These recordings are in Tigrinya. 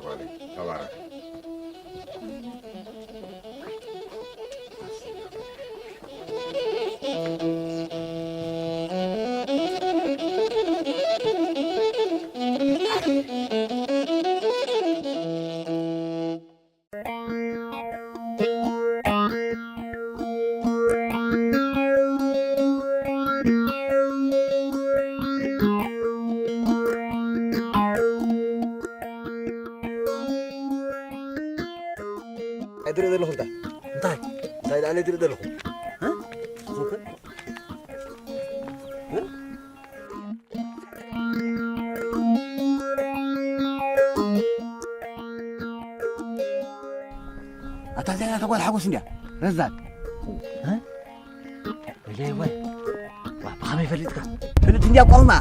ተባረክ። ኣይትርኢ ዘለኹ እንታይ? እንታይ? እንታይ ደኣ ኣይትርኢ ዘለኹ? እ? እ? ኣታ እዚኣ እታ ጓል ሓጎስ እንድያ፣ ረዛን። እ? ወይለይ ወይ። ዋ፣ ብኸመይ ፈሊጥካ? ፍልጥቲ እንድያ ቆልማ።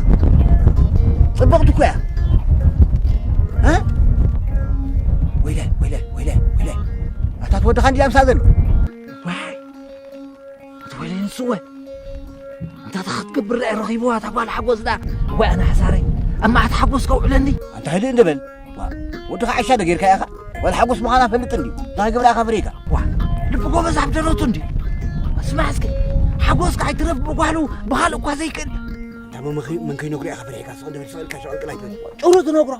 ጽብቕቲ እኮ እያ። እ? ወይለ፣ ወይለ፣ ወይለ፣ ወይለ። ኣታ ትወድኻ እንድያ ምሳ ዘሎ። ዋይ። ኣቲ ወይለ ንሱ ወይ። እንታይ ክትገብር ደኣ ረኺብዋ እታ ጓል ሓጎስ ደኣ? ወይ ኣነ ሓሳረይ። ኣብ መዓት ሓጎስ ከውዕለኒ። ኣንታ ህድእ እንደ በል። ዋ፣ ወድኻ ዓሻ ዶ ጌርካ ኢኻ? ጓል ሓጎስ ምዃና ፈልጥ እንድዩ። እንታይ ክብላ ኢኻ ፍሬካ? ዋ፣ ልቢ ጎበዝ ኣብ ደረቱ እንድዩ። ስማዕ እስኪ፣ ሓጎስ ከኣ ኣይትረፍ ብጓሉ፣ ብኻልእ እኳ ዘይክእል። እንታ መን ከይ-፣ መን ከይነግሮ ኢኻ ፍሬካ? ስቕ እንደ በል፣ ስቕ ኢልካ ሸቐልቅል ኣይትበል። ጭሩ ትነግሮ።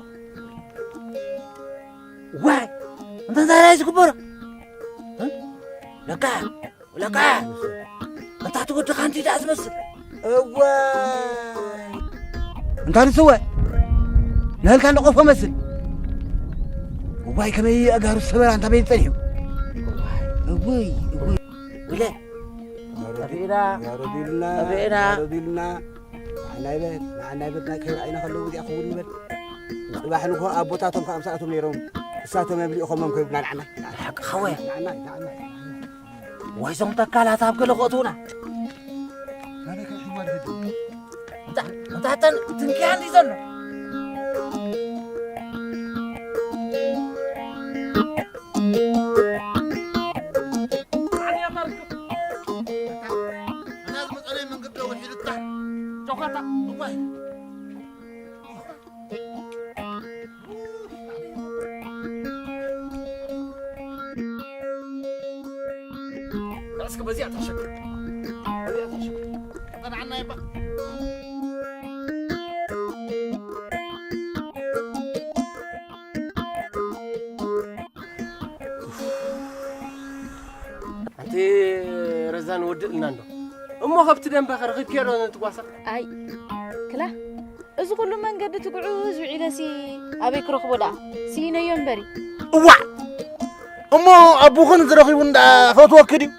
ዋይ፣ እንታይ እንታይ ዝግበሮ? እ? ለካ፣ ለካ፣ እንታይ ትወድኻ እንዲ ደኣ ዝመስል? እዋይ። እንታይ ንስወ? ንህልካ እንደ ቆፎ መስል። እዋይ፣ ከመይ ኣጋሩ ሰበራ እንታይ በይኑ ጸኒሑ? እዋይ፣ እዋይ። ውለ። ጠፊእና። ያረቢልና፣ ጠፊእና። ያረቢልና። ንዓናይ በል፣ ንዓናይ በል፣ ናይ ከይረኣይና ከለዉ እዚኣ ክውን ንበል። ጽባሕ ንግሆ ኣቦታቶም ከኣ ምሳኣቶም ነይሮም፣ ንሳቶም እዮም ልኢኾሞም ከይብልና ንዓናይ። ሓቅኻ ወያ። ንዓናይ፣ ንዓናይ። ወይ እዞም ተካላት ኣብ ገለ ክእትዉና። ናበይ ከም ሒዝዋ ዝኸድ? እንታ፣ እንታ ተን-፣ ትንክያ እንዲ ዘሎ። ኣነ ዝመጸለይ መንገዲ ዶ ውሒዱታ? ጨዃታ። እዋይ። እስኪ በዚኣ ተሸከም። በዚኣ ተሸከም። ቀጠናዓና ይባ። ኣንቲ ረዛን ወድእልና እንዶ። እሞ ከብቲ ደንበ ከረኺብክዮ ዶ ነቲ ጓሳ? ኣይ፣ ክላ፣ እዚ ኩሉ መንገዲ ትጉዕዝ ውዒለሲ ኣበይ ክረኽቦ ደኣ? ስኢነዮ እምበሪ። እዋዕ! እሞ ኣቦኽን ዝረኺቡን ደኣ ፈትወኪ ድዩ?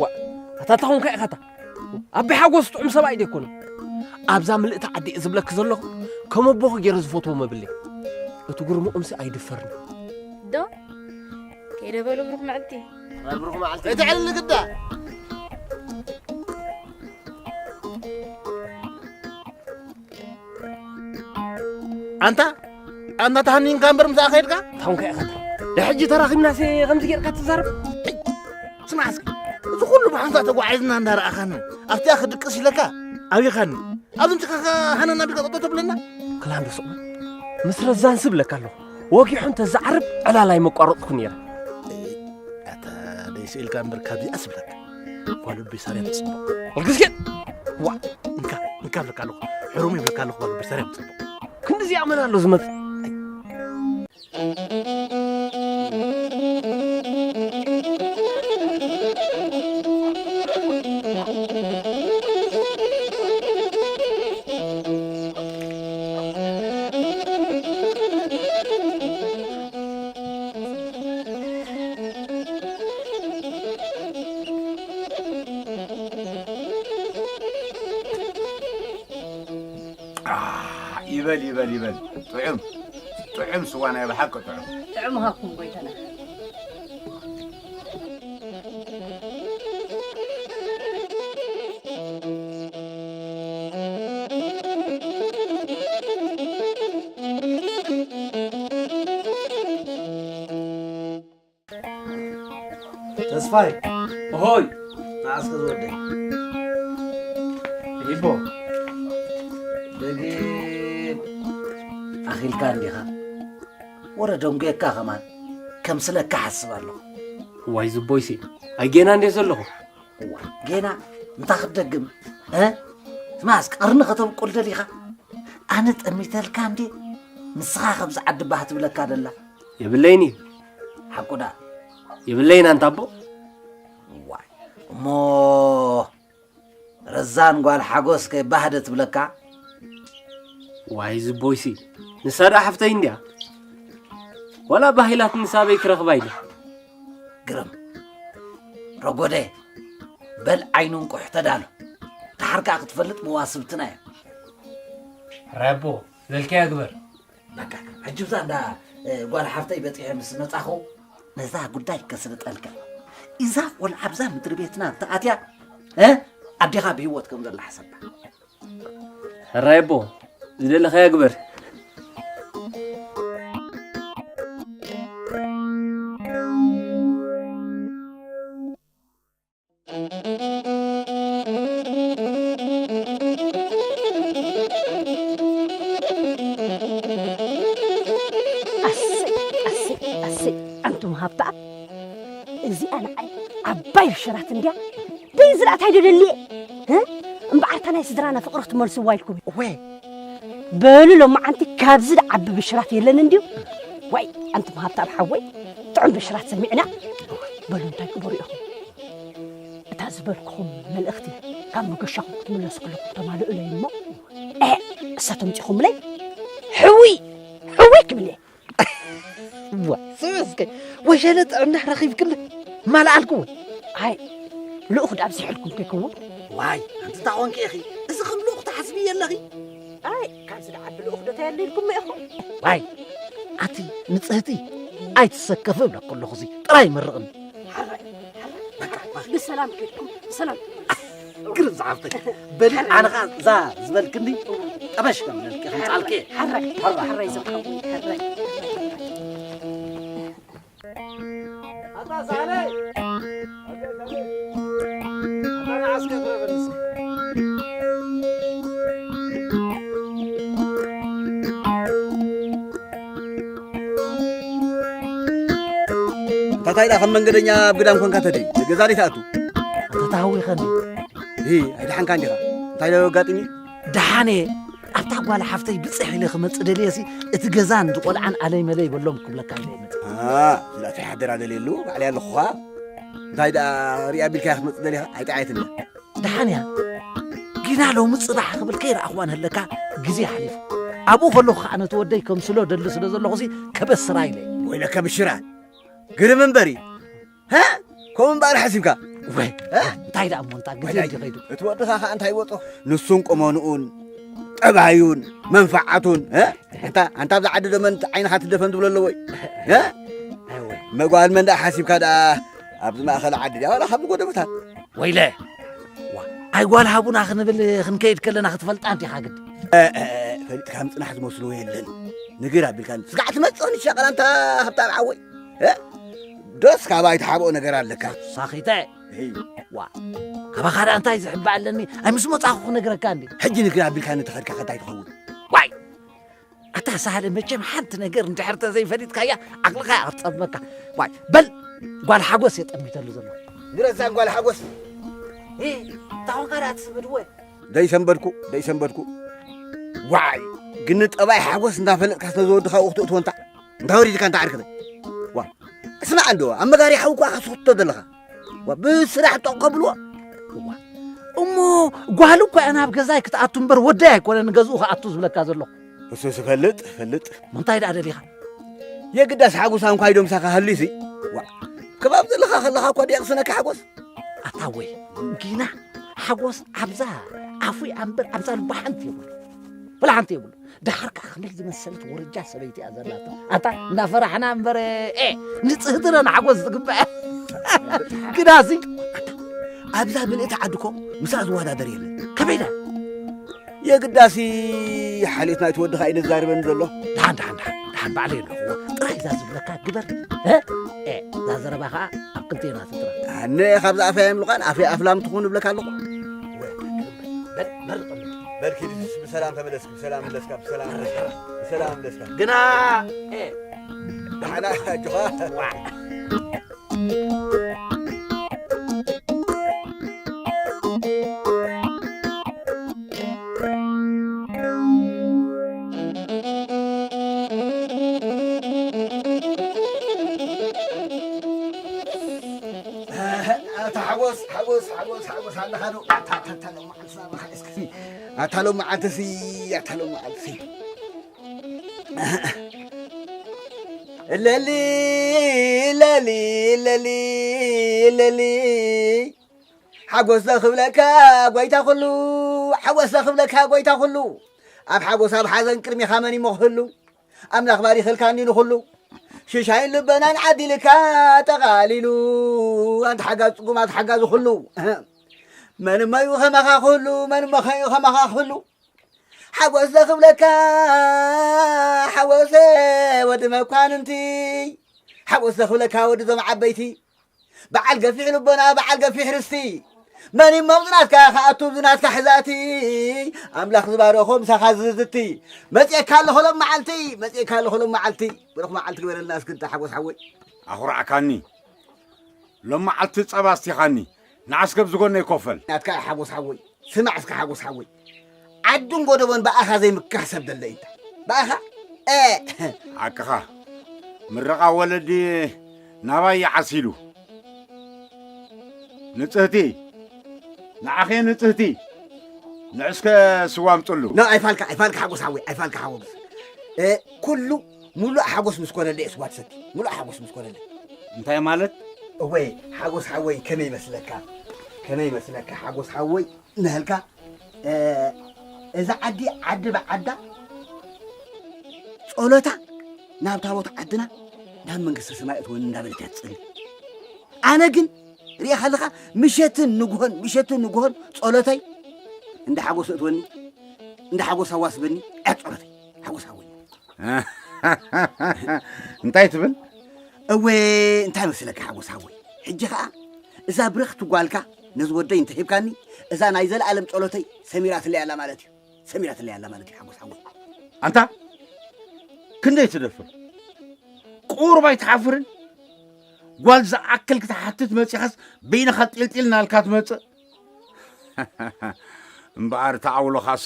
ዋእ፣ ኣታ ተኾንካ ኢኻታ። ኣቢ ሓጎስ ጥዑም ሰብኣይ ደይኮነ። ኣብዛ ምልእቲ ዓዲ እየ ዝብለኪ ዘለኹ፣ ከም ኣቦኺ ገይረ ዝፈትዎ መብለይ። እቲ ግርምኡምሲ ኣይድፈርን። ዶ? ከይደ በሉ ብሩኽ መዓልቲ። ብሩኽ መዓልቲ። እቲ ዕልል ግዳ። ኣንታ፣ ኣንታ ተሃኒንካ እምበር ምሳኣ ከይድካ? ታውን ከ ኢኻ? ድሕጂ ተራኺብናሲ ከምዚ ጌርካ ትዛረብ? ስማዕ እስኪ፣ እዚ ኩሉ ብሓንሳእ ተጓዒዝና እንዳረኣኻኒ፣ ኣብቲኣ ክድቅስ ኢለካ፣ ኣበይኻኒ? ኣብዚ ምጭኻ ሃነና ቢልካ ጠጠው ተብለና? ክላንዶ ስቕ በል። ምስ ረዛን ስብለካ ኣለኹ። ወጊሑ እንተ ዝዓርብ ዕላል ኣይመቋረጽኩ ነይረ። ኣታ ደይ ስኢልካ እምበር ካብዚኣ ስብለካ። ጓል ኣቦይ ሳርያ ትጽቡቕ። ወልግዝጌ! ዋ! እንካ፣ እንካ እብለካ ኣለኹ። ሕሩም ይብለካ ኣለኹ ጓል ኣቦይ ሳርያ ትጽቡቕ። ክንድዚኣ መን ኣሎ ዝመጽእ? ኣህ፣ ይበል፣ ይበል፣ ይበል። ጥዑም፣ ጥዑም ስዋ፣ ናይ ብሓቂ ጥዑም። ጥዑም ሃብኩም ጎይታና። ተስፋይ። ሆይ። ንዓ እስከ ዝወደይ። ሂቦ። ደጊም ኣኺልካ እንዲኻ። ወረ ደንጉየካ ከማን ከምስለካ ሓስብ ኣለኹ። ዋይ ዝቦይሲ፣ ኣይ ጌና እንዴ ዘለኹ? እዋ፣ ጌና እንታይ ክትደግም? እ? ስማስ ቀርኒ ከተብቁል ደሊኻ? ኣነ ጠሚተልካ እንዴ? ንስኻ ከምዚ ዓዲ ባህ ትብለካ ደላ። የብለይን እዩ። ሓቁ ደኣ? የብለይን ኣንታ ኣቦ። ዋይ፣ እሞ ረዛን ጓል ሓጎስ ከ ባህ ደ ትብለካ? ዋይ ዝቦይሲ፣ ንሳ ደኣ ሓፍተይ እንድያ። ዋላ ባህ ኢላትኒ ሳበይ ክረኽባ ኢለ። ግርም። ረጎደ፣ በል ዓይኑ እንቁሕ ተዳሎ። ደሓር ከኣ ክትፈልጥ መዋስብትና እያ። ሕራይ ኣቦ፣ ዝበልካዮ ግበር። በቃ፣ ሕጂ ብዛ እንዳ፣ እ፣ ጓል ሓፍተይ በጺሐ ምስ መጻኹ፣ ነዛ ጉዳይ ከስልጠልካ። እዛ ቆልዓ ኣብዛ ምድሪ ቤትና እንተኣትያ፣ እ፣ ኣዴኻ ብህይወት ከም ዘላ ሓሰብካ። ሕራይ ኣቦ፣ ዝደለኻዮ ግበር። ኣሰይ፣ ኣሰይ፣ ኣሰይ፣ ኣንቱም ሃብታ፣ እዚኣ ንዓይ ዓባይ ብሽራት እንድያ። ደይ ዝላእታይ ደደልየ፣ እ? እምበኣርታ ናይ ስድራና ፍቕሪ ክትመልስዋ ኢልኩም። እወ። በሉ ሎማዓንቲ ካብዚ ደዓቢ ብሽራት የለን እንድዩ። ዋይ፣ ኣንቱም ሃብታም ሓወይ፣ ጥዑም ብሽራት ሰሚዕና። በሉ እንታይ ቅበሩ ኢኹም። እታ ዝበልኩኹም መልእኽቲ ካብ መገሻኹም ክትምለሱ ከለኹም ተማልኡለይ እሞ፣ እ፣ እሳ ተምጺኹምለይ፣ ሕውይ፣ ሕውይ ክብል እየ። ዋ፣ ስምስከ፣ ወሸለ ጥዕና ረኺብክለ፣ ማልኣልኩ ወይ? ኣይ፣ ልኡኽ ዳብ ዝሕልኩም ከይከውን? ዋይ፣ ኣንቲ እንታይ ኾንኪ ኢኺ? እዚ ከም ልኡኽ ትሓስቢ ኣለኺ? ኣይ፣ ካብዚ ደዓቢ ልኡኽ ዶ ተየለ ኢልኩም ኢኹም? ዋይ፣ ኣቲ ንጽህቲ፣ ኣይትሰከፊ እብለኪ ኣለኹ፣ እዚ ጥራይ መርቕኒ። ሓራይ፣ ሓራይ። በቃ፣ በቃ። ብሰላም ከድኩም፣ ብሰላም። ግርም ዝሓፍተይ። በሊ፣ ኣነ ኸኣ እዛ ዝበልክኒ ጠበሽ ከም በልኪ፣ ከም ጻልኪ። ሓራይ፣ ሓራይ። ሓራይ ዝሓወይ፣ ሓራይ። ኣታ ሳህለይ። ኣታ ንዓስከ ትረፈኒ እስኪ። እንታይ ደኣ ከም መንገደኛ ኣብ ግዳም ኮንካ ተደይ፣ ገዛ ደይ ትኣቱ? ኣታ ተሃዊኸኒ። ሂ፣ ኣይደሓንካን ዲኻ? እንታይ ደኣ ኣጋጢሙ? ደሓን እየ። ኣብታ ጓል ሓፍተይ ብጽሕ ኢለ ክመጽእ ደልየሲ፣ እቲ ገዛን እቲ ቆልዓን ኣለይ መለይ በሎም ክብለካ ኢለ እየ መጽእ። ኣ፣ ስለዚ ሓደራ ደልየሉ፣ ባዕለይ ኣለኹኻ። እንታይ ደኣ ሪኣ ቢልካ ክትመጽእ ደሊኻ? ኣይጠዓየትን እያ። ደሓን እያ። ግና ሎሚ ጽባሕ ክብል ከይረኣኽዋ እንህለካ ግዜ ሓሊፉ። ኣብኡ ከለኹ ኸኣ ነቲ ወደይ ከምስሎ ደሊ ስለ ዘለኹሲ ከበስራ ኢለ። ወይለከ ብሽራት። ግርም እምበሪ። ሃ? ከምኡ እምበኣር ሓሲብካ? ወይ፣ ሃ? እንታይ ደኣ እሞ እንታ ግዜ ወዳይ፣ እንዲ ኸይዱ? እቲ ወድኻ ኸኣ እንታይ ይወጾ? ንሱን ቁመንኡን፣ ጠባዩን፣ መንፈዓቱን፣ ሃ? ኣንታ፣ ኣንታ ኣብዚ ዓዲ ዶ መን ዓይንኻ ትደፈን ዝብሎ ኣሎ ወይ? ሃ? ኣይ ወይ። መጓል መን ደኣ ሓሲብካ ደኣ ኣብዚ ማእኸል ዓዲ ድያ ዋላ ካብ ጎደቦታት? ወይለ! ዋ፣ ኣይ ጓል ሃቡና ክንብል ክንከይድ ከለና ክትፈልጣ እንዲኻ ግዲ። እ፣ እ፣ እ፣ ፈሊጥካ ምጽናሕ ዝመስሎ የለን። ንግር ኣቢልካ ስጋዕ ትመጽእ ንሻቐላ እንታ ሃብታም ዓወይ። እ? ዶስ ካባይ ትሓብኦ ነገር ኣለካ? ሳኺተ። እይ። ዋ፣ ካባኻ ደኣ እንታይ ዝሕባእ ኣለኒ? ኣይ ምስ መጻኹ ክነግረካ እንዲ። ሕጂ ንግር ኣቢልካ እንተኸድካ ከ እንታይ ትኸውን? ዋይ! ኣታ ሳህለ፣ መቸም ሓንቲ ነገር እንድሕር ተዘይፈሊጥካያ ዓቕልኻ እያ ክትጸልመካ። ዋይ፣ በል ጓል ሓጎስ እየ ጠሚተሉ ዘሎ። ንረዛን ጓል ሓጎስ። እ፣ እንታይ ኾንካ ደኣ ትስምድወ? ደይሰንበድኩ፣ ደይሰንበድኩ። ዋይ፣ ግን ጠባይ ሓጎስ እንዳፈለጥካ ስለ ዝወድኻ ውኽቲ እትወንታ። እንታይ ወሪድካ እንታይ ዓርክተ? ዋ፣ እስማዕ እንዶ፣ ኣብ መጋሪ ሓዊ እኳ ኢኻ ትስኽቶ ዘለኻ። ዋ፣ ብስራሕ ጠቕ ከብልዎ። ዋ፣ እሞ ጓል እኮ እያ ናብ ገዛይ ክትኣቱ እምበር ወደይ ኣይኮነን ንገዝኡ ክኣቱ ዝብለካ ዘለኹ። እሱስ እፈልጥ፣ እፈልጥ። ምንታይ ደኣ ደሊኻ? የግዳስ ሓጎሳ እንኳ ኢዶ ምሳኻ ሃልዩሲ። ዋ፣ ከባብ ዘለኻ ከለኻ እኳ ድየ ቅስነካ ሓጎስ? ኣታ ወይ፣ ጊና ሓጎስ ኣብዛ ኣፉ እያ እምበር ኣብዛ ልባ ሓንቲ የብሉ። ወላ ሓንቲ የብሉ። ደሓር ከኣ ከመይ ዝመሰለት ወረጃ ሰበይቲ እያ ዘላቶ። ኣታ እንዳፈራሕና እምበር፣ ኤ፣ ንጽህቲ ዶ ንሓጎስ ዝግበአ? ግዳሲ፣ ኣታ፣ ኣብዛ ምልእቲ ዓድኮ ምስኣ ዝወዳደር የለን። ከመይ ዳ? የግዳሲ ሓልዮት ናይቲ ወድኻ እዩ ዘዛርበኒ ዘሎ። ደሓን፣ ደሓን፣ ደሓን፣ ደሓን ባዕለይ ኣለኹዎ። ጥራይ እዛ ዝብለካ ግበር። እ? ኤ፣ እዛ ዘረባ ኸኣ ኣብ ክልቴና ትትረፍ። ኣነ ካብዛ ኣፈይ ኣይምልቓን፣ ኣፈይ ኣፍላም ትኹን እብለካ ኣለኹ። በል፣ መርቕ። በል ኪድ፣ ብሰላም ተመለስካ፣ ብሰላም መለስካ፣ ብሰላም መለስካ፣ ብሰላም መለስካ። ግና፣ እ፣ ደሓና ኣጆኻ። ኣታ ሓጎስ፣ ሓጎስ፣ ሓጎስ፣ ሓጎስ ኣለኻ ዶ? ኣታ፣ ኣታ፣ ኣታ፣ ሎማዓንቲ ናባኻ እስኪ። ኣታ ሎማዓንትሲ፣ ኣታ ሎማዓንትሲ። ለሊ፣ ለሊ፣ ለሊ፣ ለሊ። ሓጎስ ዘኽብለካ ጎይታ ኩሉ፣ ሓጎስ ዘኽብለካ ጎይታ ኩሉ። ኣብ ሓጎስ ኣብ ሓዘን ቅድሚኻ መን ይሞ ክህሉ? ኣምላኽ ባሪኽልካኒ ንኹሉ። ሽሻይን ልበናን ዓዲልካ ጠቓሊሉ። ኣንታ ሓጋዝ ጽጉማት ሓጋዚ ኩሉ። መን እሞ እዩ ከማኻ ኩሉ? መን እሞ ከ እዩ ከማኻ ኩሉ? ሓጎስ ዘኽብለካ ሓጎሰ ወዲ መኳንንቲ። ሓጎስ ዘኽብለካ ወዲ ዞም ዓበይቲ። በዓል ገፊሕ ልቦና፣ በዓል ገፊሕ ርስቲ። መን እሞ ኣብዚ ናትካ ክኣቱ፣ ኣብዚ ናትካ ሕዛእቲ። ኣምላኽ ዝባረኾ ምሳኻ ዝዝቲ። መጺኤካ ኣለኹ ሎም መዓልቲ፣ መጺኤካ ኣለኹ ሎም መዓልቲ። ብሩኽ መዓልቲ ግበረልና እስኪ እንተ ሓጎስ ሓወይ። ኣኹራዕካኒ። ሎም መዓልቲ ጸባ ኣስቲኻኒ። ንዓስከ ኣብዚ ጎነይ ኮፈል። ናትካ ሓጎስ ሓወይ። ስማዕ እስከ ሓጎስ ሓወይ። ዓድን ጎደቦን ብኣኻ ዘይምካሕ ሰብ ደለ እንታ። ብኣኻ? እ። ሓቅኻ። ምረቓ ወለዲ ናባይ ይዓሲሉ። ንጽህቲ። ንዓኸ ንጽህቲ። ንዕስከ ስዋ ኣምጽሉ። ኖ፣ ኣይፋልካ፣ ኣይፋልካ ሓጎስ ሓወይ፣ ኣይፋልካ ሓጎስ። እ፣ ኩሉ ሙሉእ ሓጎስ ምስ ኮነለይ እየ ስዋ ትሰቲ። ሙሉእ ሓጎስ ምስ ኮነለይ። እንታይ ማለት? እወ፣ ሓጎስ ሓወይ ከመይ ይመስለካ? ከመይ ይመስለካ ሓጎስ ሓወይ? ንህልካ፣ እ፣ እዛ ዓዲ፣ ዓዲ ብዓዳ ጸሎታ ናብ ታቦት ዓድና ናብ መንግስተ ሰማይ እትወኒ እንዳበለት እያ ትጽሊ። ኣነ ግን ሪኢኻ ኣለኻ፣ ምሸትን ንግሆን፣ ምሸትን ንግሆን ጸሎተይ እንዳ ሓጎስ እትወኒ፣ እንዳ ሓጎስ ኣዋስበኒ እያ ጸሎተይ። ሓጎስ ሓወይ። እንታይ ትብል? እወ፣ እንታይ መስለካ ሓጎስ ሓወይ? ሕጂ ኸኣ እዛ ብርኽቲ ጓልካ ነዚ ወደይ እንተ ሂብካኒ፣ እዛ ናይ ዘለኣለም ጸሎተይ ሰሚራትለይ ኣላ ማለት እዩ። ሰሚራትለይ ኣላ ማለት እዩ ሓጎስ ሓወይ። ኣንታ ክንደይ ትደፍር? ቁሩብ ኣይትሓፍርን? ጓል ዝኣክል ክትሓትት መጺኻስ በይንኻ ጢልጢል እናልካ ትመጽእ? እምበኣር እቲ ኣውሎኻስ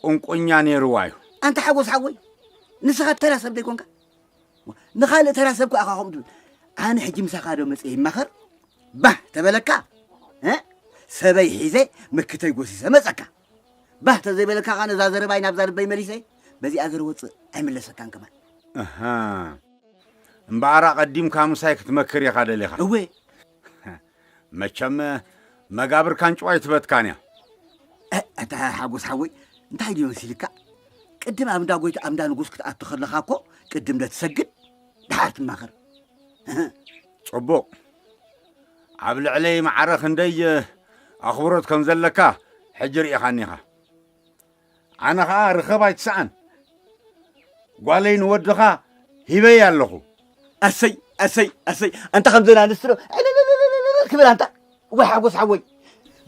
ቁንቁኛ ነይርዋ እዩ። ኣንታ ሓጎስ ሓወይ፣ ንስኻ ተራ ሰብ ደይኮንካ? ንኻልእ ተራ ሰብ ከኣ ከምኡ ትብል። ኣነ ሕጂ ምሳኻ ዶ መጽየ ይማኸር? ባህ ተበለካ? እ? ሰበይ ሒዘ ምክተይ ጎሲሰ መጸካ። ባህ ተዘይበለካ ከኣ ነዛ ዘረባይ ናብዛ ልበይ መሊሰ፣ በዚኣ ዘረወጽእ ኣይምለሰካን ከማን። ኣሃ። እምበኣር ኣቐዲምካ ምሳይ ክትመክር ኢኻ ደሊኻ። እወ። መቸም መጋብር ካንጭዋ ኣይትበትካን እያ። እ፣ ኣታ ሓጎስ ሓወይ፣ እንታይ ድዩ መሲልካ? ቅድም ኣብ እንዳ ጎይታ፣ ኣብ እንዳ ንጉስ ክትኣቱ ከለኻ እኮ ቅድም ዶ ትሰግድ፣ ደሓር ትማኸር። ጽቡቕ። ኣብ ልዕለይ ማዕረ ክንደይ ኣኽብሮት ከም ዘለካ ሕጂ ርኢኻኒ ኢኻ። ኣነ ኸኣ ርኸብ ኣይትስኣን። ጓለይ ንወድኻ ሂበይ ኣለኹ። ኣሰይ፣ ኣሰይ፣ ኣሰይ። ኣንታ ከምዘን ኣንስትዮ ዕልልልልልል ክብል ኣንታ። ወይ ሓጎስ ሓወይ።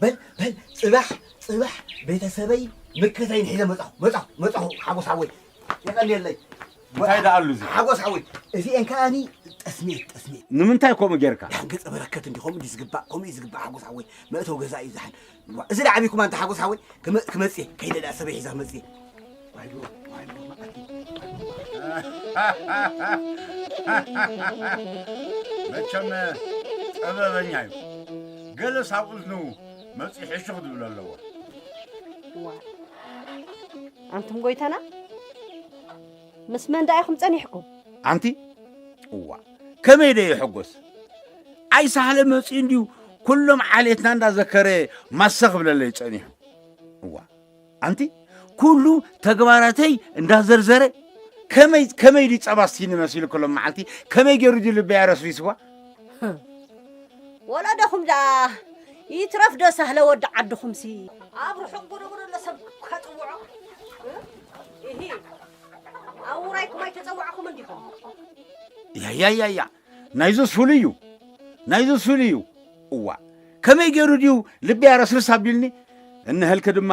በል፣ በል፣ ጽባሕ፣ ጽባሕ ቤተሰበይ ምክተይን ሒዘ መጻኹ፣ መጻኹ፣ መጻኹ ሓጎስ ሓወይ። የቐንየለይ። እንታይ ደኣ ኣሉ እዚ? ሓጎስ ሓወይ። እዚኤን ከኣኒ ጠስሜት፣ ጠስሜት። ንምንታይ ከምኡ ጌርካ? ደሓን ገጸ በረከት እንዲ ከምኡ እንዲ ዝግባእ፣ ከምኡ እዩ ዝግባእ ሓጎስ ሓወይ። መእተዊ ገዛ እዩ ዝሓን። ዋ፣ እዚ ደኣ ዓቢኩም ኣንታ ሓጎስ ሓወይ። ክመ-፣ ክመጽእ፣ ከይደ ደኣ ሰበይ ሒዛ ክመጽእ። ዋይሎ፣ ዋይሎ፣ መዓት። መቸም ጥበበኛ እዩ። ገለስ ኣብ እዝኑ መጺኡ ሕሹኽ ዝብል ኣለዎ። ዋ፣ ኣንቱም ጎይታና፣ ምስ መን ደኣ ኢኹም ጸኒሕኩም? ኣንቲ፣ እዋ፣ ከመይ ዶ ይሕጎስ? ኣይ ሳህለ መጺኡ እንድዩ ኩሎም ዓሌትና እንዳዘከረ ማሰ ክብለለይ ጸኒሑ። እዋ፣ ኣንቲ፣ ኩሉ ተግባራተይ እንዳዘርዘረ ከመይ፣ ከመይ ድዩ ጸባ ስቲኒ መሲሉ ኩሎም መዓልቲ? ከመይ ገይሩ ድዩ ልበይ ኣረስሪስዋ? ወለደኹም ደኣ ይትረፍ ዶ ሳህለ ወዲ ዓድኹምሲ? ኣብ ርሑቕ ጎደጎደ ዘሎ ሰብ ከጥውዖ? እሂ፣ ኣብ ውራይኩም ኣይተጸዋዕኹም እንዲኹም? ያያያያ፣ ናይዙስ ፍሉይ እዩ፣ ናይዙስ ፍሉይ እዩ። እዋ፣ ከመይ ገይሩ ድዩ ልበይ ኣረስርስ ኣቢልኒ? እንህልኪ ድማ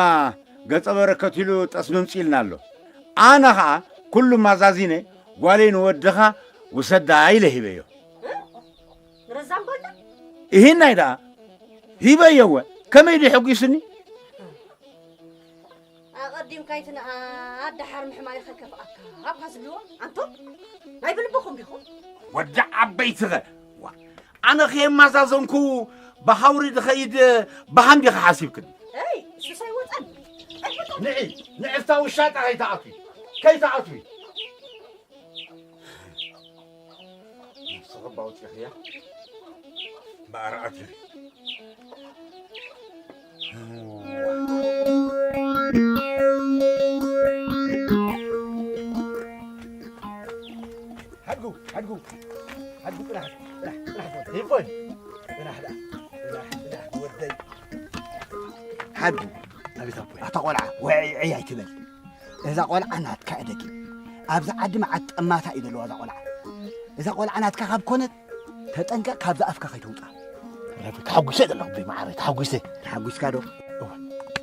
ገጸ በረከት ኢሉ ጠስምምጽ ኢልና ኣሎ። ኣነ ኸኣ ኩሉ ማዛዚነ ጓለይ ንወድኻ ውሰዳ ኢለ ሂበዮ። ንረዛን ጓልዳ? እሂናይ ደኣ ሂበዮ እወ። ከመይ ድዩ ሕጒሱኒ? ኣቐዲምካ ኣይትንኣድ፣ ደሓር ምሕማይኸ ከፍኣካ። ኣብካ ዝብልዎ፣ ኣንቶ ናይ ብልብኹም ዲኹም? ወዲ ዓበይትኸ? ዋ፣ ኣነ ከየማዛዘንኩ ብሃውሪ ድኸይድ ብሃም ዲኻ ሓሲብክኒ? እይ፣ እሱስ ኣይወጸን። ኣይወጸን። ንዒ፣ ንዕፍታ ውሻጣ ከይትኣትዊ፣ ከይትኣትዊ። ነፍስኺ ባውፂኽያ ብኣርኣትሪ። ሓድጉ፣ ሓድጉ፣ ሓድጉ፣ ጥራሕ፣ ጥራሕ፣ ጥራሕ፣ ጥራሕ፣ ይቦይ። ጥራሕ፣ ጥራሕ፣ ጥራሕ፣ ወደይ። ሓድጉ፣ ኣቤት ኣቦይ። ኣታ ቆልዓ፣ ወይ፣ ዕይ ኣይትበል። እዛ ቆልዓ ናትካ እደጊ። ኣብዚ ዓዲ መዓት ጠማታ እዩ ዘለዋ እዛ ቆልዓ። እዛ ቆልዓ ናትካ ካብ ኮነት፣ ተጠንቀቕ፣ ካብዛ ኣፍካ ከይተውጻ። ረቢ፣ ተሓጒሰ ዘለኹ፣ ብማዕረ ተሓጒሰ። ተሓጒስካ ዶ? እወ።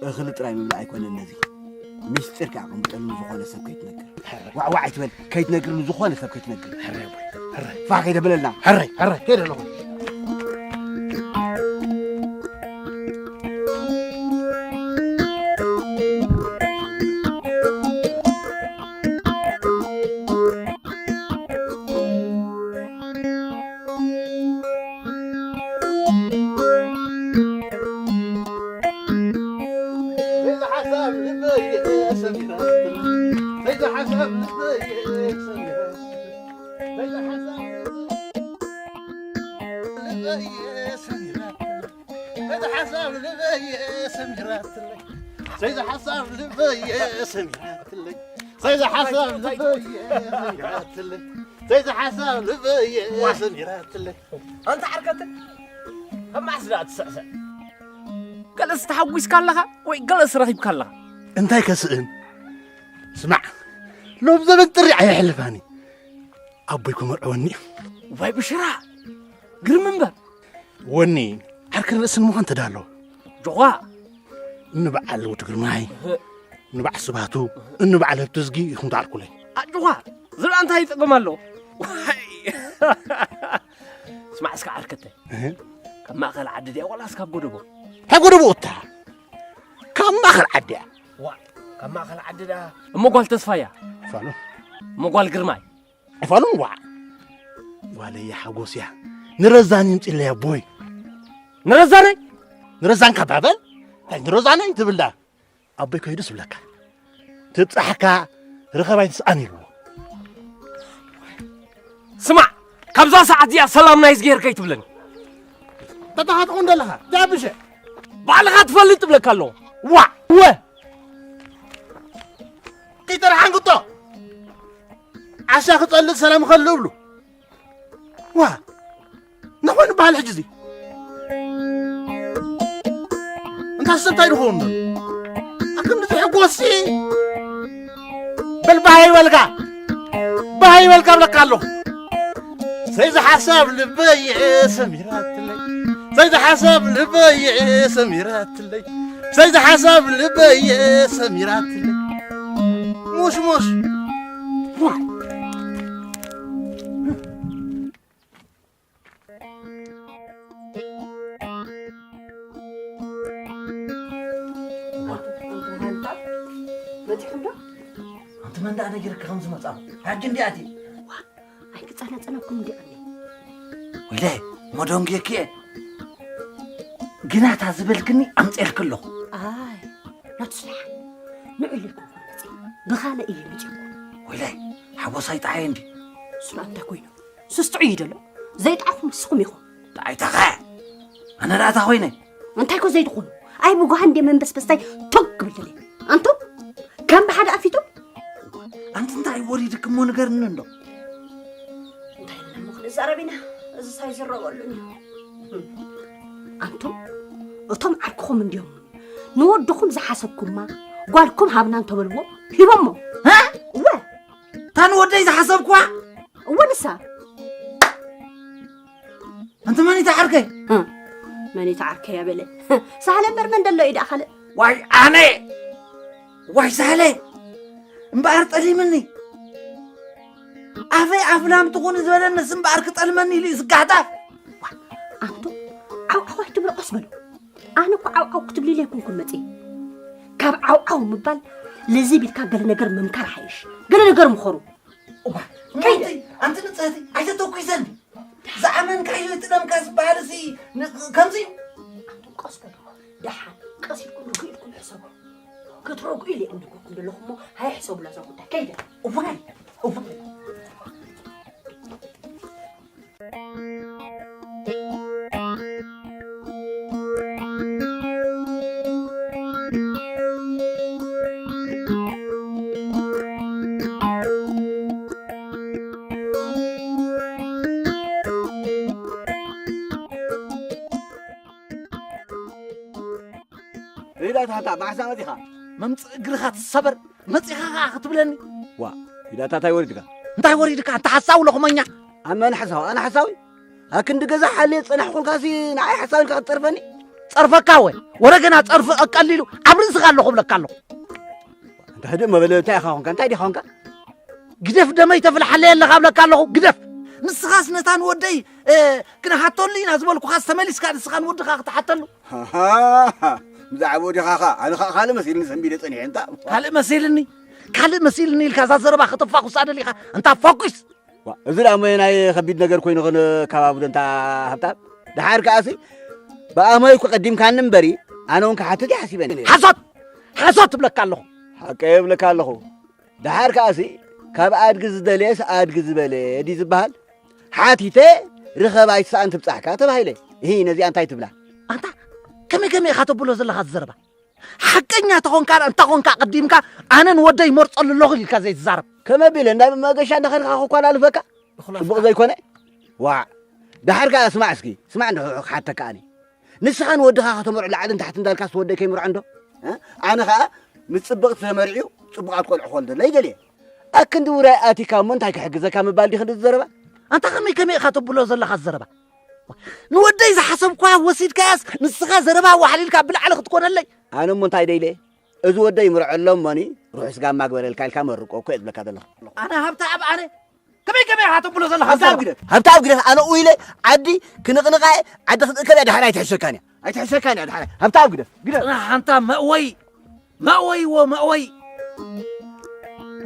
እኽሊ ጥራይ ምብላዕ ኣይኮነን ነዚ። ምስጢር ከኣ ኣቐምጠሉ፣ ንዝኾነ ሰብ ከይትነግር። ሕረ። ዋዕ ዋዕ ኣይትበል፣ ከይትነግር፣ ንዝኾነ ሰብ ከይትነግር። ሕረ፣ ሕረ። ፋሕ ከይተብለልና። ሕረ፣ ሕረ፣ ከይደ ኣለኹ። ሰይዚ ሓሳብ ልበየ ሰሚራትለይ። ሰይዚ ሓሳብ ልበየ ሰሚራትለይ። ሰይዚ ሓሳብ ልበየ ሰሚራትለይ። ኣንታ ዓርከተ፣ ካብ መዓስ ደኣ ትስዕስዕ? ገለስ ተሓጒስካ ኣለኻ ወይ ገለስ ረኺብካ ኣለኻ? እንታይ ከስእን? ስማዕ፣ ሎም ዘበን ጥሪ ኣየሕልፋኒ። ኣቦይ ክመርዖ ወኒ እዩ። ዋይ ብሽራ፣ ግርም እምበር። ወኒ፣ ዓርክን ርእስን ምዃን ተዳሎ። ጆኻ። እንበዓል ወዲ ግርማይ፣ እህ። እንበዓል ስባቱ፣ እህ። እንበዓል ሃብተዝጊ ኢኹም ተዓርኩለይ። ኣጆኻ፣ ዝብላ እንታይ ይጠቅም ኣሎ? ዋይ። ስማዕ እስከ ዓርከተ። እህ። ካብ ማእኸል ዓዲ ድያ ዋላስ ካብ ጎደቦ? ካብ ጎደቦ እታ። ካብ ማእኸል ዓዲ እያ። ዋ፣ ካብ ማእኸል ዓዲ ደኣ። እሞ ጓል ተስፋያ? ፋኖ። እሞ ጓል ግርማይ? ኣይፋሉን ዋዕ። ጓለይ ሓጎስ እያ። ንረዛን ይምፅለያ ቦይ። ንረዛነይ? ንረዛን ካባበል? እንታይ ንረዛነይ ትብል ዳ? ኣቦይ ከይዱስ ብለካ። ትብፃሕካ ርኸባይ ትስኣን ኢልዎ። ስማዕ፣ ካብዛ ሰዓት እዚኣ ሰላም ናይ ዝገይር ከይትብለኒ። ተታኻትኹ እንደለኻ፣ ዳብሸ። ባዕልኻ ትፈልጥ ትብለካ ኣለዎ። ዋዕ! ወ! ከይተረሓንግጦ! ዓሻ ክጸልእ ሰላም ኸሉ እብሉ። ዋ! እንታይ ኮይኑ በሃል ሕጂ እዚ? እንታ ሰብ እንታይ ድኸውን? ኣክንዲ ትሕጎስሲ? በል ባሃይ በልካ። ባሃይ በልካ ብለካ ኣለኹ። ሰይዚ ሓሳብ ልበየ ሰሚራትለይ። ሰይዚ ሓሳብ ልበየ ሰሚራትለይ። ሰይዚ ሓሳብ ልበየ ሰሚራትለይ። ሙሽ ሙሽ። መፂኹም ዶ? ኣንቲ መን ደኣ ነጊርካ ከም ዝመፃ? ሕጂ እንዲኣቲ። ኣይክፀናፀነኩም እንዲ ኣነ። ወይለ፣ መደንጌኪ እየ። ግናታ ዝበልክኒ ኣምፀልክ ኣለኹ። ኣይ፣ ናቱ ስራሕ። ንዑ ኢለኩም መፂ። ብኻልእ እየ መፂኹም። ወይለ፣ ሓጎሳይ ጠዓየ እንዲ። ስራ እንታይ ኮይኑ? ስስጥዑ እዩ ደሎ። ዘይጠዓኹም ንስኹም ኢኹም። ጠዓይታኸ? ኣነ ደኣ እታ ኮይነ? እንታይ ኮ ዘይትኾኑ? ኣይ ብጓሃ እንደ መንበስበስታይ ቶግ ክብል ደለ። ኣንቱም ከም ብሓደ ኣፊቱም? ኣንቲ እንታይ ወሪድክ እሞ ንገርኒ እንዶ። እንታይ ኢልና እሞ ክንዛረብ ኢና? እዚ ሳይ ዝረበሉን እዩ። ኣንቱም እቶም ዓርክኹም እንዲዮም ንወድኹም ዝሓሰብኩማ ጓልኩም ሃብና እንተበልዎ ሂቦሞ። እ? እወ። እታ ንወደይ ዝሓሰብኩዋ? እወ ንሳ። ኣንቲ መን እዩ ተዓርከይ? እ፣ መን እዩ ተዓርከይ ኣበለ? ሳህለ እምበር መን ደሎ እዩ ደኣ ካልእ? ዋይ ኣነ! ዋይ ሳህለ እምበኣር ጠሊምኒ። ኣፈይ ኣፍላም ትኹን ዝበለንስ እምበኣር ክጠልመኒ ኢሉ እዩ ዝጋሕጣፍ። ኣንቱ ዓውዓው ኣይትብሉ፣ ቀስ በሉ። ኣነ እኮ ዓውዓው ክትብልለ ኣይኮንኩን መፅየ። ካብ ዓውዓው ምባል ለዚ ቢልካ ገለ ነገር ምምካር ሓይሽ። ገለ ነገር ምኸሩ። እዋ፣ ከይደ። ኣንቲ ንጽህቲ ኣይተተኩሰኒ። ዝኣመንካዮ ይጥለምካ ዝበሃል እዚ ን-፣ ከምዚ እዩ። ኣንቱም ቀስ በሉ። ደሓን ቀስ ኢልኩም ርጉእ ኢልኩም ሕሰቡ። ክትረጉ ኢለ እየ እንድግርኩም ዘለኹ እሞ ኣይሕሰቡላ እዛ ጉዳይ። ከይደ። እዋይ፣ እዋይ። ሪዳታታ ማሕሳ መፂኻ መምፅእ እግርኻ ትሰበር መፂኻ ኸዓ ክትብለኒ። ዋ ሪዳታ እንታይ ወሪድካ? እንታይ ወሪድካ ኣንታ ሓሳዊ ለኹመኛ? ኣመን ሓሳዊ ኣነ ሓሳዊ ኣክንዲ ገዛ ሓልየ ዝጸናሕኩልካሲ ንዓይ ሓሳዊ ኢልካ ክትጸርፈኒ? ጸርፈካ ወ ወረ ገና ጸርፊ ቀሊሉ ኣብ ርእስኻ ኣለኹ እብለካ ኣለኹ። ኣንታ ህድእ መበለ እንታይ ኢኻ ኾንካ እንታይ ዲኻ ኾንካ? ግደፍ ደመይ ተፍልሓለይ ኣለኻ እብለካ ኣለኹ ግደፍ። ንስኻስ ነታ ንወደይ እ፣ ክንሓተሉ ኢና ዝበልኩኻስ ተመሊስካ ንስኻ ንወድኻ ክትሓተሉ። ሃሃ፣ ብዛዕባ ወዲኻ ኸኣ ኣነ ኸኣ ካልእ መሲልኒ ሰንቢደ ጸኒሐ እንታ። ካልእ መሲልኒ ካልእ መሲልኒ ኢልካ እዛ ዘረባ ከተፋኹሳ ደሊኻ እንታ ፋኩስ። ዋ፣ እዚ ደኣ እሞ ናይ ከቢድ ነገር ኮይኑ ኸን ከባብዶ እንታ ሃብታም። ደሓር ከኣሲ ብኣማይ እኮ ቀዲምካኒ እምበሪ ኣነ እውን ክሓትት እየ ሓሲበ ነይረ። ሓሶት! ሓሶት እብለካ ኣለኹ። ሓቀይ እብለካ ኣለኹ። ደሓር ከኣሲ ካብ ኣድጊ ዝደለየስ ኣድጊ ዝበለ ድዩ ዝበሃል? ሓቲተ ርኸብ ኣይትስኣን ትብጻሕካ ተባሂለ። እሂ ነዚኣ እንታይ ትብላ? ኣንታ ከመይ ከመይ ኢኻ ተብሎ ዘለኻ ዝዘረባ? ሓቀኛ ተኾንካ እንታ ኾንካ ቀዲምካ ኣነ ንወደይ ይመርጸሉ ኣለኹ ኢልካ ዘይትዛረብ። ከመይ ኣቢለ እንዳ መገሻ እንዳኸድካ ክኳላልፈካ? እኹላፍካ። ጽቡቕ ዘይኮነ? ዋዕ። ደሓር ከኣ ስማዕ እስኪ፣ ስማዕ እንዶ ክሓተካ ኣነ። ንስኻ ንወድኻ ከተመርዖ ላዕልን ታሕትን እንዳልካስ ወደይ ከይምርዖ እንዶ? እ? ኣነ ኸኣ ምስ ጽብቕቲ ተመርዕዩ ጽቡቓት ቆልዑ ክወልደለይ ደልየ። ኣክንዲ ውራይ ኣቲካ እሞ እንታይ ክሕግዘካ ምባል ዲኺ እዚ ዘረባ? ኣንታ ከመይ ከመይ ኢኻ ተብሎ ዘለኻ ዘረባ? ንወደይ ዝሓሰብኳ ወሲድካያስ ንስኻ ዘረባ ዋሕሊልካ ብላዕሊ ክትኮነለይ። ኣነ እሞ እንታይ ደይለ? እዚ ወደይ ይምርዖ ኣሎ እሞኒ ርሑስ ጋማ ግበረልካ ኢልካ መርቆ እኮ እየ ዝብለካ ዘለኹ። ኣነ ሃብታ ኣብ ኣነ ከመይ ከመይ ኢኻ ተብሎ ዘለኻ ሃብታ ኣብ ዘረባ? ግደፍ፣ ሃብታ ኣብ ግደፍ። ኣነ ኡይለ ዓዲ ክንቕንቓ እየ፣ ዓዲ ክትእከብ እያ፣ ደሓር ኣይትሕሸካን እያ። ኣይትሕሸካን እያ፣ ደሓር። ሃብታ ኣብ ግደፍ፣ ግደፍ። ጽናሕ ኣንታ መእወይ፣ መእወይ ወ መእወይ።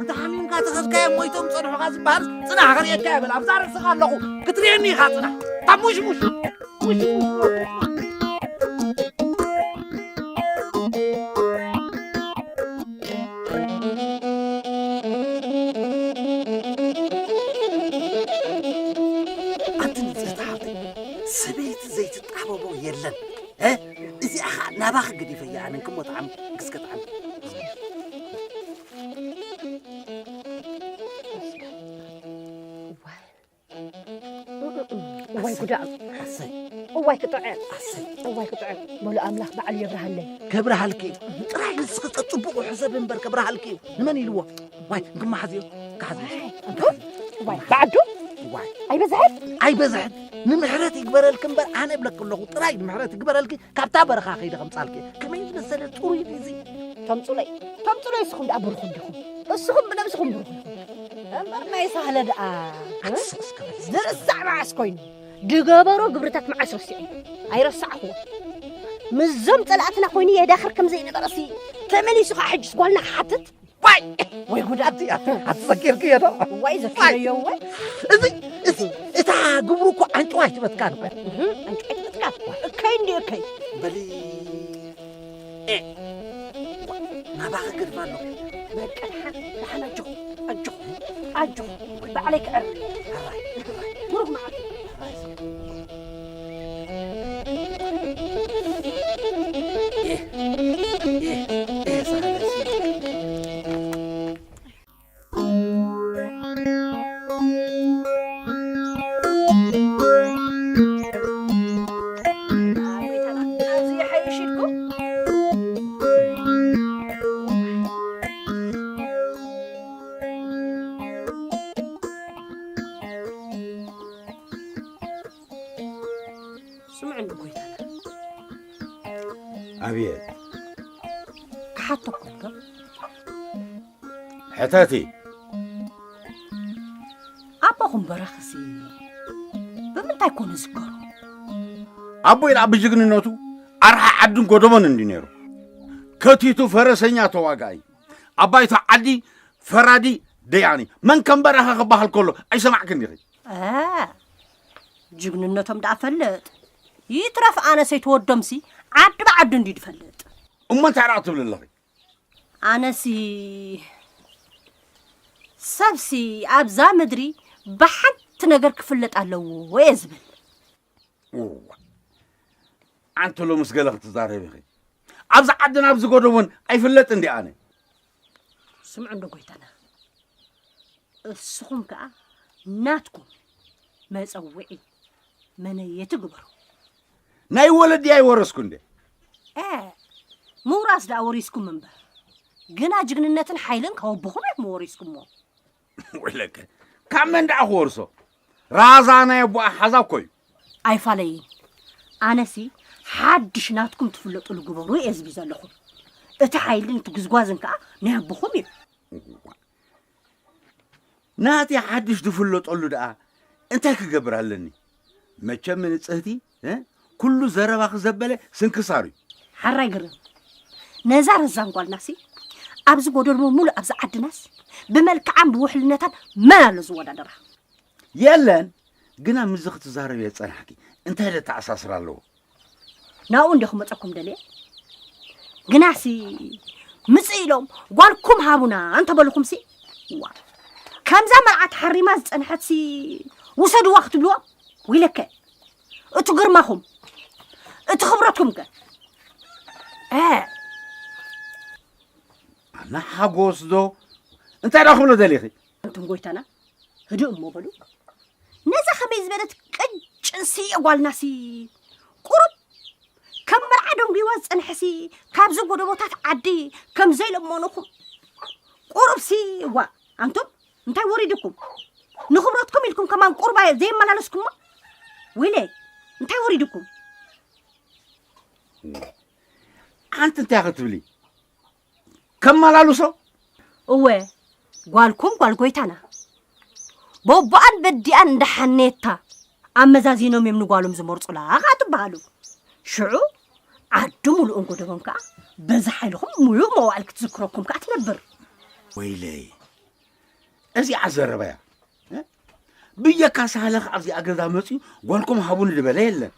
እንተ ሓሚምካ ተኸድካዮም ሞይቶም ጸንሑኻ ዝበሃል ጽናሕ ክርእየካ እየ በል። ኣብዛ ርእስኻ ኣለኹ፣ ክትርእየኒ ኢኻ ጽናሕ። እታ ሙሽሙሽ፣ ሙሽሙሽ። ኣንቲ ንጽህቲ ሓብተይ፣ ሰበይቲ ዘይትጣበቦ የለን። እ? እዚኣ ኸኣ ናባኺ ገዲፈያ ኣነ እንክሞ ጣዕሚ ግስከ ጣዕሚ። እዋይ ጉዳም። ኣሰይ። እዋይ ክጥዕም። ኣሰይ። እዋይ ክጥዕም። በሉ ኣምላኽ ባዕሉ የብርሃለይ። ከብርሃልኪ እዩ። ጥራይ ንስኺ ጸጽቡቑ ሕሰብ እምበር ከብርሃልኪ እዩ። ንመን ኢልዎ? ዋይ፣ እንክመሓዝዮ? ክሓዝዮ። እዋይ፣ ብዓዱ? ዋይ። ኣይበዝሐን? ኣይበዝሐን። ንምሕረት ይግበረልኪ እምበር ኣነ እብለኪ ኣለኹ። ጥራይ ንምሕረት ይግበረልኪ። ካብታ በረኻ ከይደ ከምጻልኪ። ከመይ ዝመሰለ ጽሩይ እዩ እዚ። ተምጽሎይ። ተምጽሎይ እስኹም ደኣ ብሩኽ እንዲኹም። እስኹም ብነብስኹም ብሩኽ ኢኹም። እምበር ናይ ሳህለ ደኣ። ኣትስቕ እስከ በል። ዝርሳዕ መዓስ ኮይኑ? ድገበሮ ግብርታት መዓስ ረሲዐ? ኣይረሳዕኹዎ። ምስዞም ጸላእትና ኮይኑ የዳኽር ከም ዘይነበረሲ ተመሊሱ ኸዓ ሕጅስ ጓልና ክሓትት? ዋይ! ወይ ጉድ! ኣቲ፣ ኣቲ፣ ኣቲ ዘኪርክዮ ዶ? ዋይ ዘኪረዮ ወይ? እዚ፣ እዚ፣ እታ ግብሩ እኮ ኣንጭዋ ኣይትበትካን እኮ። እህ፣ ኣንጭዋ ኣይትበትካን። እከይ እንዲ እከይ። በሊ፣ ኤ፣ ናባኺ ገድፋ ኣለኹ። በቃ፣ ደሓን፣ ደሓን፣ ኣጆኹ፣ ኣጆኹ፣ ኣጆኹ። ባዕለይ ክዕር። ኣራይ፣ ብሩኽ መዓልቲ። ስምዕኒ ጎይታና። ኣብየት። ክሓተኩም ዶ? ሕተቲ። ኣቦኹም በረኽሲ ብምንታይ ኮን ዝዝከሩ? ኣቦይ ደኣ ብጅግንነቱ ኣርሓ ዓድን ጎደቦን እንዲ ነይሩ። ከቲቱ ፈረሰኛ ተዋጋኢ፣ ኣባይቱ ዓዲ ፈራዲ ደያኒ። መን ከም በረኸ ክበሃል ከሎ ኣይሰማዕክን ዲኺ? እ፣ ጅግንነቶም ደኣ ፈልጥ ይትረፍ፣ ኣነስ ኣይትወዶምሲ ዓዲ ብዓዲ እንዲ ድፈልጥ። እሞ እንታይ ደኣ ትብሊ ኣለኺ? ኣነሲ ሰብሲ ኣብዛ ምድሪ ብሓንቲ ነገር ክፍለጥ ኣለዎ እየ ዝብል። እዋ፣ ኣንቲ ሎምስ ገለ ክትዛረቢ ኢኺ። ኣብዚ ዓድን ኣብዚ ጎደቦን ኣይፍለጥ እንዲ ኣነ። ስምዑ እንዶ ጎይታና፣ እስኹም ከኣ ናትኩም መጸውዒ መነየቲ ግበሩ። ናይ ወለዲ ኣይወረስኩ እንደ። እ፣ ምውራስ ደኣ ወሪስኩም እምበር፣ ግና ጅግንነትን ሓይልን ካብ ኣቦኹም ኢኹም ወሪስኩሞ። ወይለከ፣ ካብ መን ደኣ ክወርሶ? ራዛ ናይ ኣቦኣ ሓዛ እኮ እዩ። ኣይፋለይን። ኣነሲ ሓድሽ ናትኩም ትፍለጡሉ ግበሩ እየ ዝብል ዘለኹ። እቲ ሓይልን እቲ ጉዝጓዝን ከኣ ናይ ኣቦኹም እዩ። እዋ። ናተይ ሓድሽ ዝፍለጠሉ ደኣ እንታይ ክገብር ኣለኒ? መቸም ንጽህቲ፣ እ? ኩሉ ዘረባኺ ዘበለ ስንክሳር እዩ። ሓራይ ግርም። ነዛ ረዛን ጓልናሲ ኣብዚ ጎደልሞ ሙሉእ ኣብዚ ዓድናስ ብመልክዓን ብውሕልነታን መን ኣሎ ዝወዳደራ? የለን፣ ግና ምስዚ ክትዛረብዮ ዝጸናሕኪ እንታይ ደተኣሳስር ኣለዎ? ናብኡ እንዲኹም መጸኩም ደልየ። ግናሲ ምጽእ ኢሎም ጓልኩም ሃቡና እንተበልኹምሲ፣ ዋ፣ ከምዛ መርዓ ተሓሪማ ዝጸንሐትሲ ውሰድዋ ክትብልዎም? ወይለከ፣ እቲ ግርማኹም፣ እቲ ክብረትኩም ከ? እ፣ ኣነ ሓጎስ ዶ? እንታይ ደኣ ክብሎ ደሊኺ? ኣንቱም ጎይታና፣ ህድእ እሞ በሉ። ነዛ ከመይ ዝበለት ቅጭን ስየ ጓልናሲ ቁሩብ ከም መርዓ ደንጉይዋ ዝጸንሐሲ ካብዚ ጎደቦታት ዓዲ ከም ዘይለመኑኹም ቁሩብሲ፣ ዋ፣ ኣንቱም እንታይ ወሪድኩም? ንኽብረትኩም ኢልኩም ከማን ቁርባ ዘየመላለስኩሞ? ወይለይ፣ እንታይ ወሪድኩም? ኣንቲ እንታይ ክትብሊ? ከመላልሶ? እወ፣ ጓልኩም ጓል ጎይታና። በቦኣን በዲኣን እንዳሓኔታ ኣመዛዚኖም እዮም ንጓሎም ዝመርጹላ ኸኣ ትበሃሉ። ሽዑ ዓዲ ሙሉእን ጎደቦን ከኣ በዚ ሓይልኹም ሙሉእ መዋእል ክትዝክረኩም ከኣ ትነብር። ወይለይ፣ እዚኣ ዘረባያ፣ እ? ብየካ ሳህለ ከኣ ኣብዚኣ ገዛ መጺኡ ጓልኩም ሃቡኒ ዝበለ የለን።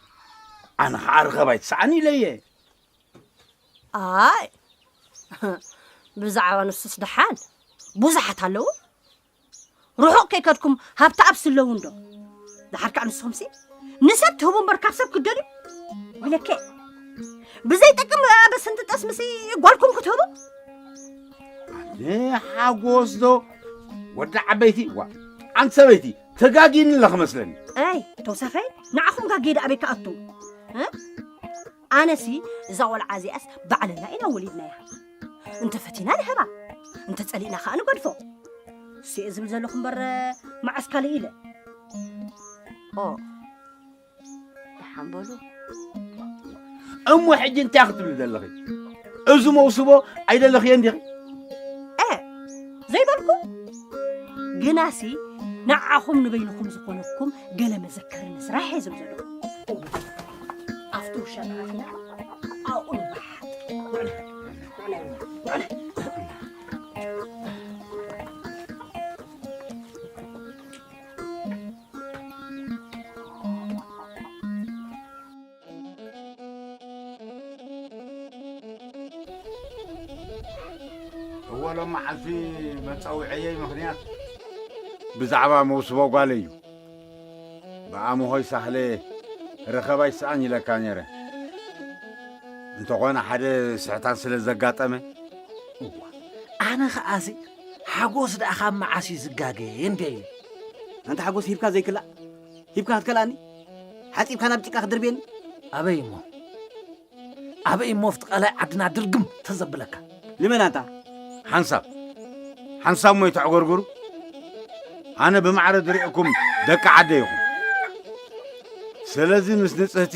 ኣነ ኸኣ ርኸብ ኣይትስኣን ኢለየ። ኣይ፣ ብዛዕባ ንሱስ ደሓን ብዙሓት ኣለዉ። ርሑቕ ከይከድኩም ሃብቲ ኣብሲ ኣለዉ እንዶ። ደሓር ከኣ ንስኹምሲ ንሰብ ትህቡ እምበር ካብ ሰብ ክትደልዩ? ወይለከ፣ ብዘይጠቅም ኣበስንቲ ጠስምሲ ጓልኩም ክትህቡ? ኣነ ሓጎስ ዶ ወዲ ዓበይቲ? ዋ፣ ኣንቲ ሰበይቲ፣ ተጋጊኒ ኣለኺ መስለኒ። ኣይ፣ ተውሳኸይ፣ ንዓኹም ጋጌ ደኣ ኣበይ ክኣቱ? እ? ኣነሲ እዛ ቆልዓ እዚኣስ ባዕልና ኢና ወሊድናያ። እንተ ፈቲና ንህባ፣ እንተ ጸሊእና ከኣ ንገድፎ። ስየ ዝብል ዘለኹ እምበር መዓስ ካልእ ኢለ። ኦ፣ ደሓን በሉ። እሞ ሕጂ እንታይ ክትብሊ ዘለኺ? እዚ መውስቦ ኣይደለኽዮ እንዲኺ? እ፣ ዘይበልኩ? ግናሲ ንዓኹም ንበይንኹም ዝኾነኩም ገለ መዘከሪ ንስራሕ እየ ዝብል ዘለኹ። ኣብቲ ውሻ ጥራትና ኣብኡ ንወሓጥ። ንዑና፣ ንዑና፣ ንዑና። እወ፣ ሎም መዓልቲ መጸውዐየይ ምኽንያት ብዛዕባ መውስቦ ጓለይ እዩ። ብኣምሆይ ሳህለ ርኸብ ኣይስኣን ኢለካ ነይረ። እንተኾነ ሓደ ስሕታን ስለ ዘጋጠመ፣ እዋ፣ ኣነ ኸኣሲ ሓጎስ ደኣ ካብ መዓስ እዩ ዝጋገ እንደ ኢለ። ኣንታ ሓጎስ ሂብካ ዘይክላእ፣ ሂብካ ክትከልኣኒ፣ ሓጺብካ ናብ ጭቃ ክትድርብየኒ። ኣበይ እሞ? ኣበይ እሞ ኣብቲ ቃላይ ዓድና ድርግም ተዘብለካ? ንመን ኣንታ? ሓንሳብ፣ ሓንሳብ እሞ ይተዕጎርጉሩ። ኣነ ብማዕረ ዝርእየኩም ደቂ ዓደ ኢኹም። ስለዚ ምስ ንጽህቲ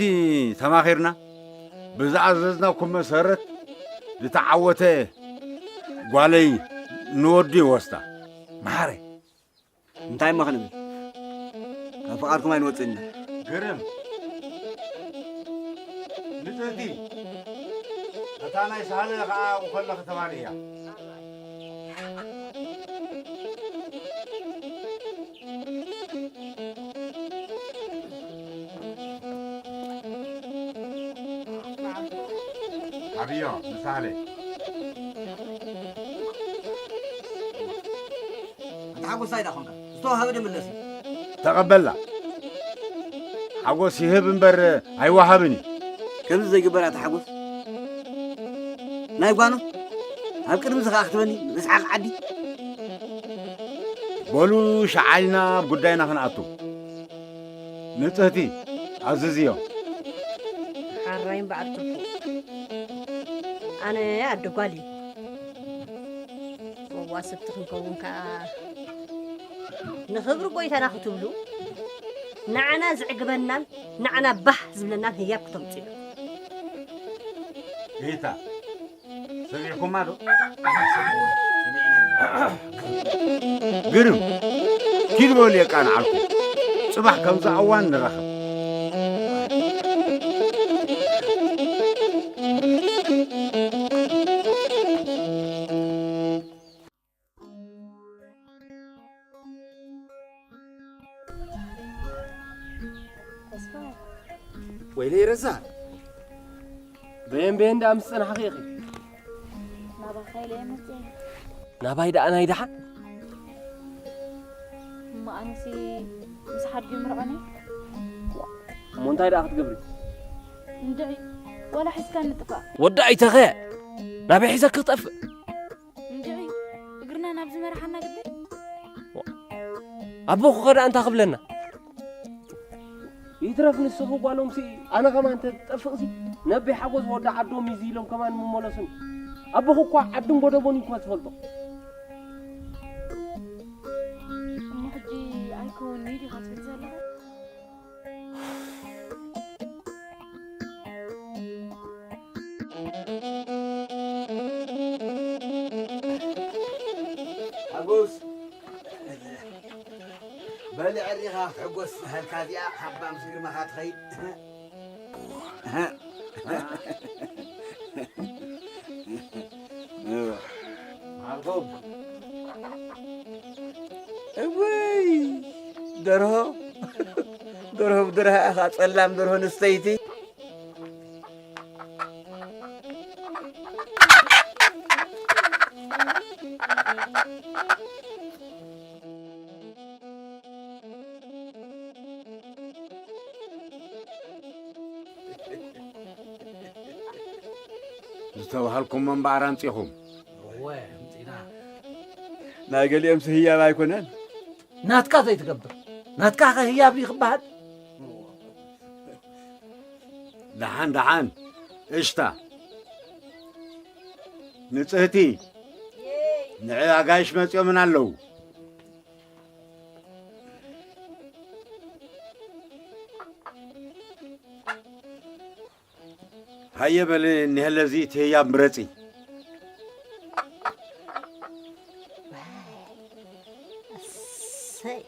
ተማኺርና ብዝኣዘዝናኩም መሰረት ዝተዓወተ ጓለይ ንወዱ ይወስዳ። መሓረ፣ እንታይ እሞ ክንብል? ካብ ፍቓድኩም ኣይንወጽእን ኢና። ግርም። ንጽህቲ፣ እታ ናይ ሳህለ ኸኣ ውኸሎ ከተማን እያ። ዓብዮ፣ ንሳህለ። ኣንታ ሓጎስ እንታይ ደኣ ኾንካ? ዝተዋህበ ዶ ይምለስ እዩ? ተቐበላ። ሓጎስ ይህብ እምበር ኣይወሃብን እዩ። ከምዚ ዘይግበር ኣታ ሓጎስ። ናይ ጓኖ ኣብ ቅድሚ ዝኸኣ ክትበኒ ምስሓቕ ዓዲ። በሉ ሸዓ ኢልና ኣብ ጉዳይና ክንኣቱ። ንጽህቲ ኣዝዝዮ። ሓራይ እምበኣር ጽቡቕ። ኣነ ኣደ ጓል እየ። መዋስብቲ ክንከውን ከኣ ንኽብሪ ጎይታና ክትብሉ ንዓና ዝዕግበናን ንዓና ባህ ዝብለናን ህያብ ክተምጽኡ። ጌታ፣ ሰሚዕኩማ ዶ? ግርም፣ ኪድ በሉ የቃንዓልኩም። ጽባሕ ከምዛ እዋን ንራኸብ። ተስፋ። ወይለይ ረዛ፣ በየን በየን ደኣ ምስ ጸናሕኺ ኢኺ? ናባኻ ኢለ እየ መጽየ። ናባይ ደኣ ናይ ደሓን? እሞ ኣነሲ ምስ ሓድጉ ይምርዖኒ። እሞ እንታይ ደኣ ክትገብሪ? እንድዒ፣ ዋላ ሒዝካ ንጥፋእ። ወዲ ኣይተኸ፣ ናበይ ሒዘ ክጠፍእ? እንድዒ፣ እግርና ናብ ዝመርሓና ግዲ። ኣቦኹ ኸ ደኣ እንታይ ክብለና? ይትረፍ ንስኺ ጓሎም ሲ፣ ኣነ ኸማን እንተ ትጠፍእሲ፣ ነቢ ሓጎስ ወዲ ዓዶም እዩ ኢሎም ከማን ምመለሱን። ኣቦኹ እኳ ዓድን ጎደቦን እዩ እኳ ዝፈልጦ። እሞ ሕጂ ኣይከውንን'ዩ ዲኻ ትብል ዘለኻ? ሓጎስ፣ በሊ ዕሪኻ ክትሕጎስ ዝሃልካ እዚኣ፣ ሓባ ምስ ግርማኻ ትኸይድ። ዓርኮም። እወይ፣ ደርሆ፣ ደርሆ ብደርሆ ኢኻ፣ ጸላም ደርሆ ንስተይቲ። ዝተባህልኩሞ እምበኣር ኣምጺኹም። እወ፣ ኣምጺና። ናይ ገሊኦምሲ ህያብ ኣይኮነን። ናትካ ዘይትገብር፣ ናትካ ኸ ህያብ ድዩ ክበሃል? ደሓን፣ ደሓን፣ እሽታ። ንጽህቲ፣ ንዕ ኣጋይሽ መጺኦምን ኣለዉ። ሃየ በሊ፣ እኒሀለዚ እቲ ህያብ ምረጺ። እሰይ፣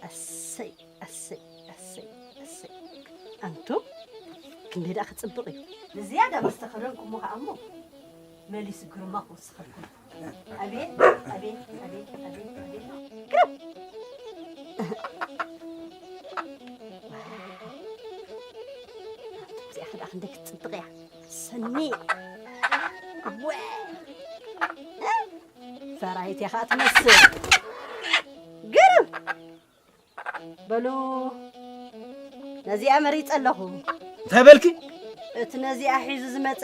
እሰይ፣ እሰይ፣ እሰይ፣ እሰይ። ኣንቱም፣ ክንደይ ደኣ ክጽብቕ እዩ። ብዝያዳ ምስ ተኸደንኩሞ ኸኣ እሞ፣ መሊሱ ግርማ ክውስኸልኩም። ኣቤት፣ ኣቤት፣ ኣቤት፣ ኣቤት፣ ኣቤት። ግርም! እዚኣ ኸኣ ክንደይ ክትጽብቕ እያ። ሰኒ። ወ-፣ ፈራይት እያ ኸኣ ትመስል። ግርም! በሉ፣ ነዚኣ መሪጸ ኣለኹ። እንታይ በልኪ? እቲ ነዚኣ ሒዙ ዝመጸ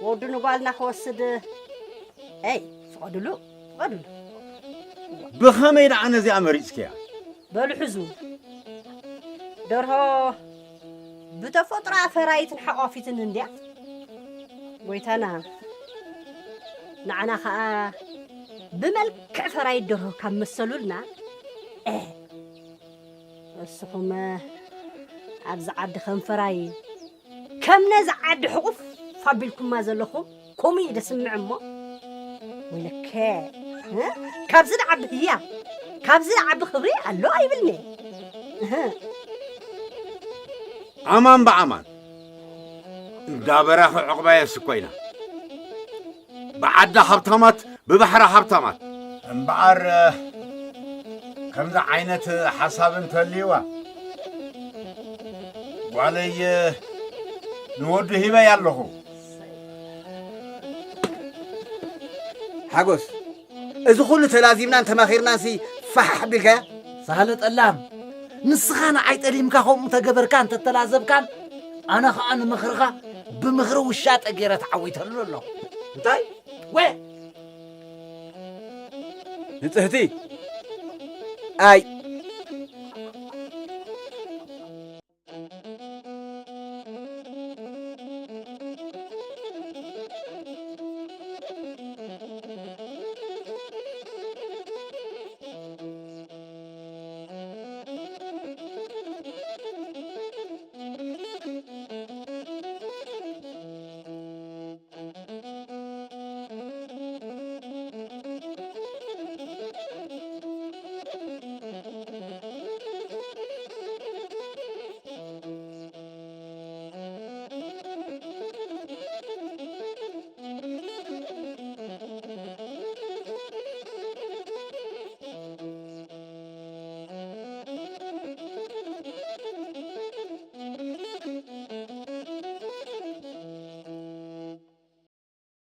ወዱ ንጓልና ክወስድ፣ ኤይ፣ ፍቐዱሉ፣ ፍቐዱሉ። ብኸመይ ደኣ ነዚኣ መሪጽክያ? በሉ፣ ሕዙ። ደርሆ ብተፈጥሮኣ ፈራይትን ሓቋፊትን እንድያ። ጎይታና፣ ንዓና ኸኣ ብመልክዕ ፈራይት ደርሆ ካብ መሰሉልና፣ ኤ፣ ንስኹም ኣብዚ ዓዲ ከም ፈራይ፣ ከም ነዚ ዓዲ ሕቑፍ ኣቢልኩማ ዘለኹም፣ ከምኡ እዩ ደስምዕ እሞ። ወይለከ፣ እ? ካብዚ ንዓቢ ህያ፣ ካብዚ ንዓቢ ክብሪ ኣሎ ኣይብልኒ። እህ። ኣማን ብኣማን እንዳ በራኺ ዕቑባየስ እኮ ኢና። ብዓዳ ሃብታማት፣ ብባሕራ ሃብታማት። እምበኣር ከምዚ ዓይነት ሓሳብ እንተልይዋ ጓለይ ንወዱ ሂበይ ኣለኹ። ሓጎስ፣ እዚ ኩሉ ተላዚብናን ተማኺርናንሲ ፋሕ ቢልካያ? ሳህለ ጠላም፣ ንስኻ ንዓይ ጠሊምካ ከምኡ ተገበርካ እንተተላዘብካን፣ ኣነ ኸኣ ንምኽርኻ ብምኽሪ ውሻጠ ገይረ ተዓዊተሉ ኣለኹ። እንታይ? ወ ንጽህቲ ኣይ